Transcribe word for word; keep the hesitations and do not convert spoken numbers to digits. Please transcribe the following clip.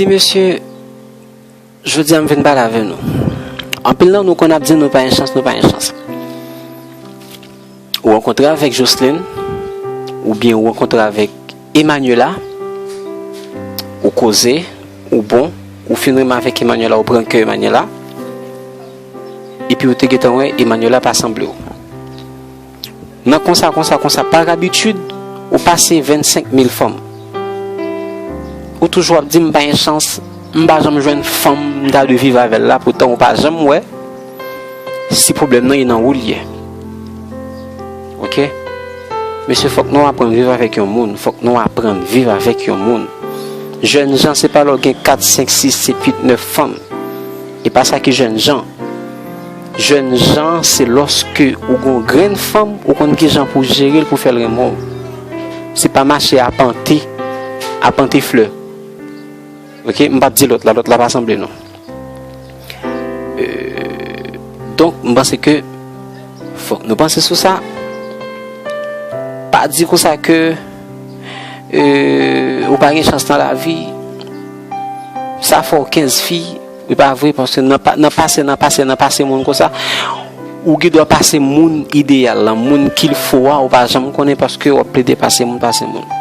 Mesye, jodi a m vin pale avè nou. Anpil nan nou konn ap di nou pa gen chans, nou pa gen chans. Ou rankontre avèk Jocelyn, oubyen ou rankontre avèk Emmanuela, ou koze, ou bon, ou fin renmen avèk Emmanuela, ou pran kè Emmanuela, epi ou te gentan wè Emmanuela pa sanble w. Nan konsa, konsa, konsa, pa abitid, ou pase vennsenk mil fanm. Ou toujou ap di m pa gen chans, m pa janm jwenn fanm m ta dwe viv avè l la, poutan ou pa janm wè si pwoblèm nan e nan ou l ye. Oke? Mesye, fòk nou aprann viv avèk yon moun, fòk nou aprann viv avèk yon moun. Jèn jan, se pa lè w gen kat, senk, sis, sèt, uit, nèf fanm. E pa sa ki jèn jan. Jèn jan, se lòske ou gon grenn fanm, ou konn kijan pou jere l pou fè l renmen w. Se pa mache apante, apante flè. Oke, m p ap di lòt la, lòt la pa sanble non. Euh, donk, m panse ke fòk nou panse sou sa. Pa di konsa ke euh, ou pa gen chans nan lavi. Sa fè w kenz fi, e pa vre, paske nan pa- nan pase, nan pase, nan pase moun konsa, ou gen dwa pase moun ideyal la, moun kilfo a, ou pa janm konnen paske w ap plede pase moun, pase moun.